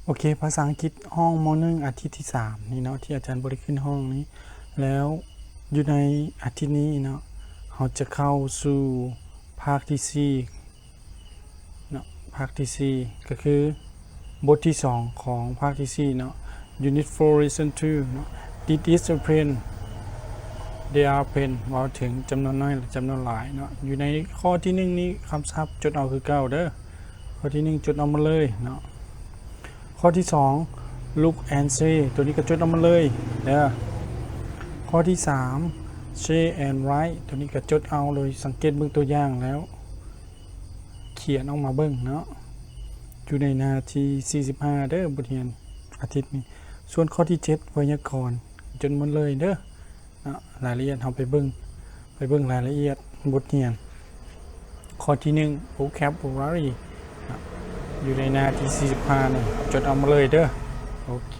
ໂອເຄ ພາສາອັງກິດຫ້ອງ ມໍໜຶ່ງ ອາທິດທີສາມນີ້ເນາະ ທີ່ອາຈານບໍ່ໄດ້ຂຶ້ນຫ້ອງນີ້ ແລ້ວຢູ່ໃນອາທິດນີ້ເນາະ ເຮົາຈະເຂົ້າສູ່ພາກທີສີ່ເນາະ ພາກທີສີ່ ກໍຄືບົດທີສອງຂອງພາກທີສີ່ເນາະ Unit four Lesson two ເນາະ This is a plane There are plane ເວົ້າເຖິງຈຳນວນໜ້ອຍ ແລະ ຈຳນວນຫຼາຍເນາະ ຢູ່ໃນຂໍ້ທີໜຶ່ງນີ້ ຄຳສັບຈົດເອົາຄືເກົ່າເດີ ຂໍ້ທີໜຶ່ງຈົດເອົາໝົດເລີຍເນາະ ຂໍ້ທີສອງ Look and say ຕົວນີ້ກໍຈົດເອົາໝົດເລີຍເດີ ຂໍ້ທີສາມ Say and write ຕົວນີ້ກໍຈົດເອົາໂດຍສັງເກດເບິ່ງຕົວຢ່າງແລ້ວ ຂຽນອອກມາເບິ່ງເນາະ ຢູ່ໃນໜ້າທີສີ່ສິບຫ້າເດີ ບົດຮຽນອາທິດນີ້ ສ່ວນຂໍ້ທີເຈັດ ໄວຍາກອນ ຈົດໝົດເລີຍເດີ ເນາະ ລາຍລະອຽດ ເຮົາໄປເບິ່ງ ໄປເບິ່ງລາຍລະອຽດບົດຮຽນ ຂໍ້ທີໜຶ່ງ vocabulary ເນາະ ຢູ່ໃນໜ້າທີສີ່ສິບຫ້ານີ້ ຈົດເອົາໝົດເລີຍເດີ ໂອເຄ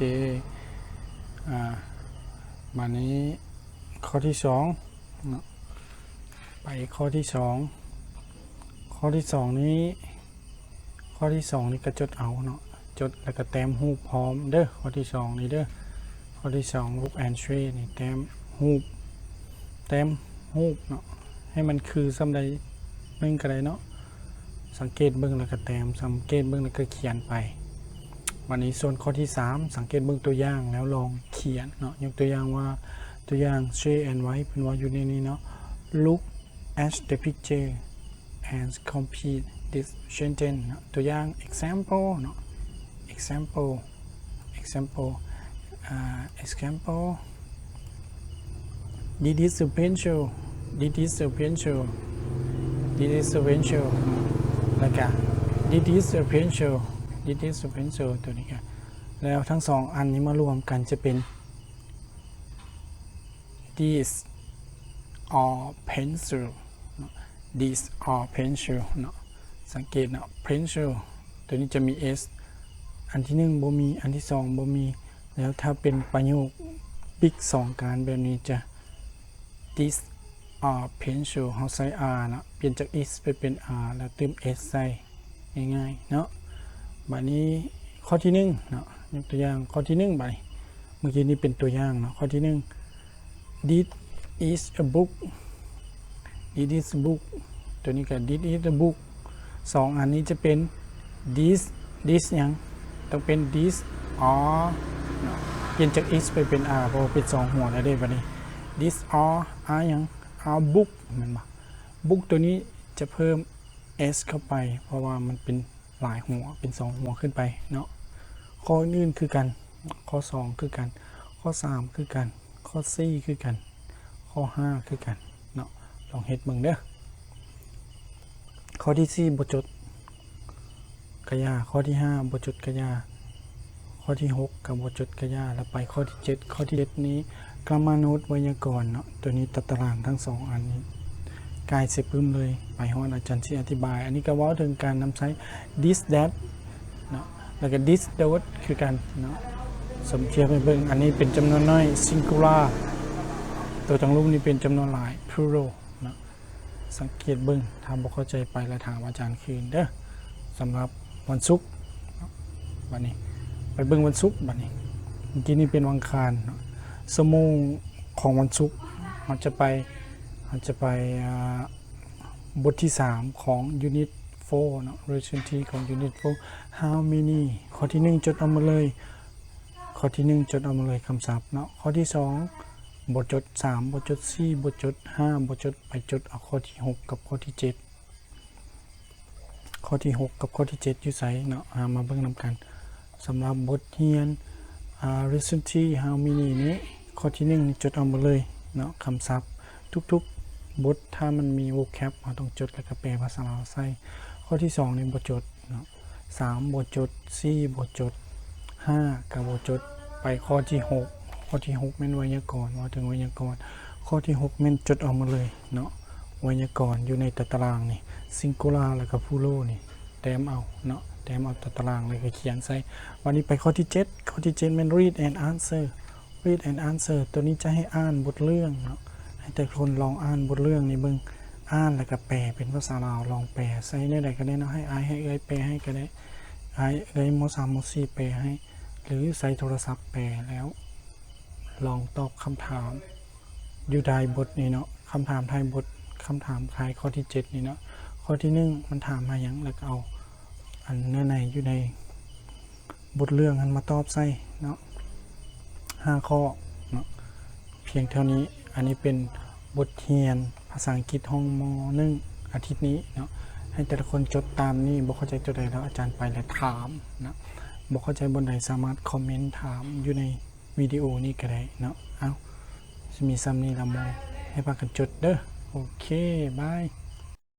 ອາ ບາດນີ້ຂໍ້ທີສອງເນາະ ໄປຂໍ້ທີສອງ ຂໍ້ທີສອງນີ້ ຂໍ້ທີສອງນີ້ກໍຈົດເອົາເນາະ ຈົດແລ້ວກໍແຕ້ມຮູບພ້ອມເດີ ຂໍ້ທີສອງນີ້ເດີ ຂໍ້ທີສອງ Look and say ນີ້ແຕ້ມຮູບ ແຕ້ມຮູບເນາະ ໃຫ້ມັນຄືສ່ຳໃດໜຶ່ງກໍໄດ້ເນາະ ສັງເກດເບິ່ງແລ້ວກໍແຕ້ມ ສັງເກດເບິ່ງແລ້ວກໍຂຽນໄປ ບາດນີ້ສ່ວນຂໍ້ທີສາມ ສັງເກດເບິ່ງຕົວຢ່າງແລ້ວລອງຂຽນເນາະ ຍົກຕົວຢ່າງວ່າ ຕົວຢ່າງ Say and write ເພິ່ນວ່າຢູ່ໃນນີ້ເນາະ Look at the picture and complete this sentence ເນາະ ຕົວຢ່າງ example ເນາະ example example ອາ example This is a pencil This is a pencil This is a pencil ເນາະ ແລ້ວກະ This is a pencil This is a pencil ຕົວນີ້ກະ ແລ້ວທັງສອງອັນນີ້ມາລວມກັນຈະເປັນ These are pencil ເນາະ These are pencil ເນາະ ສັງເກດເນາະ pencil ຕົວນີ້ຈະມີ S ອັນທີໜຶ່ງບໍ່ມີ ອັນທີສອງບໍ່ມີ ແລ້ວຖ້າເປັນປະໂຫຍກປິກສອງການແບບນີ້ຈະ These are pencil ເຮົາໃສ່ R ເນາະ ປ່ຽນຈາກ is ໄປເປັນ R ແລ້ວຕື່ມ S ໃສ່ ງ່າຍໆເນາະ ບາດນີ້ຂໍ້ທີໜຶ່ງເນາະ ຍົກຕົວຢ່າງຂໍ້ທີໜຶ່ງ ບາດນີ້ ເມື່ອກີ້ນີ້ເປັນຕົວຢ່າງເນາະ ຂໍ້ທີໜຶ່ງ This is a book This is a book ຕົວນີ້ກໍ This is a book ສອງອັນນີ້ຈະເປັນ This This ຫຍັງ ຕ້ອງເປັນ These are ເນາະ ປ່ຽນຈາກ is ໄປເປັນ are ເພາະວ່າເປັນສອງຫົວແລ້ວເດ້ ບາດນີ້ These are are ຫຍັງ are book ແມ່ນບໍ່ book ຕົວນີ້ຈະເພີ່ມ S ເຂົ້າໄປ ເພາະວ່າມັນເປັນຫຼາຍຫົວ ເປັນສອງຫົວຂຶ້ນໄປເນາະ ຂໍ້ອື່ນໆຄືກັນ ຂໍ້ສອງຄືກັນ ຂໍ້ສາມຄືກັນ ຂໍ້ສີ່ຄືກັນ ຂໍ້ຫ້າຄືກັນເນາະ ລອງເຮັດເບິ່ງເດີ ຂໍ້ທີສີ່ບໍ່ຈົດກະຢ່າ ຂໍ້ທີຫ້າບໍ່ຈົດກະຢ່າ ຂໍ້ທີຫົກກໍບໍ່ຈົດກະຢ່າ ແລ້ວໄປຂໍ້ທີເຈັດ ຂໍ້ທີເຈັດນີ້ grammar note ໄວຍາກອນເນາະ ຕົວນີ້ຕາຕະລາງທັງສອງອັນນີ້ ກາຍເສຍປຶ້ມເລີຍ ໄປຮອດອາຈານຊິອະທິບາຍ ອັນນີ້ກໍເວົ້າເຖິງການນຳໃຊ້ this that ເນາະ ແລ້ວກໍ this those ຄືກັນເນາະ ສົມທຽບໃຫ້ເບິ່ງ ອັນນີ້ເປັນຈຳນວນໜ້ອຍ singular ຕົວຈັງຮູບນີ້ເປັນຈຳນວນຫຼາຍ plural ເນາະ ສັງເກດເບິ່ງ ຖ້າບໍ່ເຂົ້າໃຈໄປແລ້ວຖາມອາຈານຄືນເດີ ສຳລັບວັນສຸກ ບາດນີ້ໄປເບິ່ງວັນສຸກ ບາດນີ້ ເມື່ອກີ້ນີ້ເປັນວັນອັງຄານເນາະ ຊົ່ວໂມງຂອງວັນສຸກ ເຮົາຈະໄປ ເຮົາຈະໄປ ອ່າ ບົດທີສາມຂອງ unit four ເນາະ lesson three ຂອງ unit four how many ຂໍ້ທີໜຶ່ງຈົດເອົາໝົດເລີຍ ຂໍ້ທີໜຶ່ງຈົດເອົາໝົດເລີຍຄຳສັບເນາະ ຂໍ້ທີສອງບໍ່ຈົດ ສາມບໍ່ຈົດ ສີ່ບໍ່ຈົດ ຫ້າບໍ່ຈົດ ໄປຈົດເອົາຂໍ້ທີຫົກກັບຂໍ້ທີເຈັດ ຂໍ້ທີຫົກກັບຂໍ້ທີເຈັດຢູ່ໃສເນາະ ເຮົາມາເບິ່ງນຳກັນ ສຳລັບບົດຮຽນ ອ່າ lesson three how many ນີ້ ຂໍ້ທີໜຶ່ງນີ້ຈົດເອົາໝົດເລີຍເນາະ ຄຳສັບທຸກໆບົດ ຖ້າມັນມີ vocab ເຮົາຕ້ອງຈົດ ແລ້ວກໍແປພາສາລາວໃສ່ ຂໍ້ທີສອງນີ້ບໍ່ຈົດເນາະ ສາມບໍ່ຈົດ ສີ່ບໍ່ຈົດ ຫ້າກໍບໍ່ຈົດ ໄປຂໍ້ທີຫົກ ຂໍ້ທີຫົກແມ່ນໄວຍາກອນ ເວົ້າເຖິງໄວຍາກອນ ຂໍ້ທີຫົກແມ່ນຈົດເອົາໝົດເລີຍເນາະ ໄວຍາກອນຢູ່ໃນຕາຕະລາງນີ້ singular ແລ້ວກໍ plural ນີ້ ແຕ້ມເອົາເນາະ ແຕ້ມເອົາຕາຕະລາງ ແລ້ວກໍຂຽນໃສ່ ບາດນີ້ໄປຂໍ້ທີເຈັດ ຂໍ້ທີເຈັດແມ່ນ read and answer read and answer ຕົວນີ້ຈະໃຫ້ອ່ານບົດເລື່ອງເນາະ ໃຫ້ແຕ່ຄົນລອງອ່ານບົດເລື່ອງນີ້ເບິ່ງ ອ່ານແລ້ວກໍແປເປັນພາສາລາວ ລອງແປໃສ່ແນວໃດກໍໄດ້ເນາະ ໃຫ້ອ້າຍໃຫ້ເອື້ອຍແປໃຫ້ກໍໄດ້ ທ້າຍເອື້ອຍ ມໍສາມ ມໍສີ່ ແປໃຫ້ ຫຼືໃຊ້ໂທລະສັບແປແລ້ວ ລອງຕອບຄຳຖາມຢູ່ທ້າຍບົດນີ້ເນາະ, ຄຳຖາມທ້າຍບົດ, ຄຳຖາມທ້າຍຂໍ້ທີເຈັດນີ້ເນາະ. ຂໍ້ທີໜຶ່ງ ມັນຖາມຫາຫຍັງ ແລ້ວກໍເອົາອັນເນື້ອໃນຢູ່ໃນບົດເລື່ອງຫັ້ນມາຕອບໃສ່ເນາະ ຫ້າຂໍ້ເນາະ. ພຽງເທົ່ານີ້. ອັນນີ້ເປັນບົດຮຽນພາສາອັງກິດຫ້ອງ ມໍໜຶ່ງ ອາທິດນີ້ເນາະ. ໃຫ້ແຕ່ລະຄົນຈົດຕາມນີ້, ບໍ່ເຂົ້າໃຈຕົວໃດແລ້ວອາຈານໄປແລ້ວຖາມເນາະ, ບໍ່ເຂົ້າໃຈບ່ອນໃດສາມາດຄອມເມັນຖາມຢູ່ໃນວິດີໂອນີ້ກໍໄດ້ເນາະ. ເອົ້າ ຊິມີສ່ຳນີ້ລະໝໍ, ໃຫ້ພາກັນຈົດເດີ້. ໂອເຄ ບາຍ.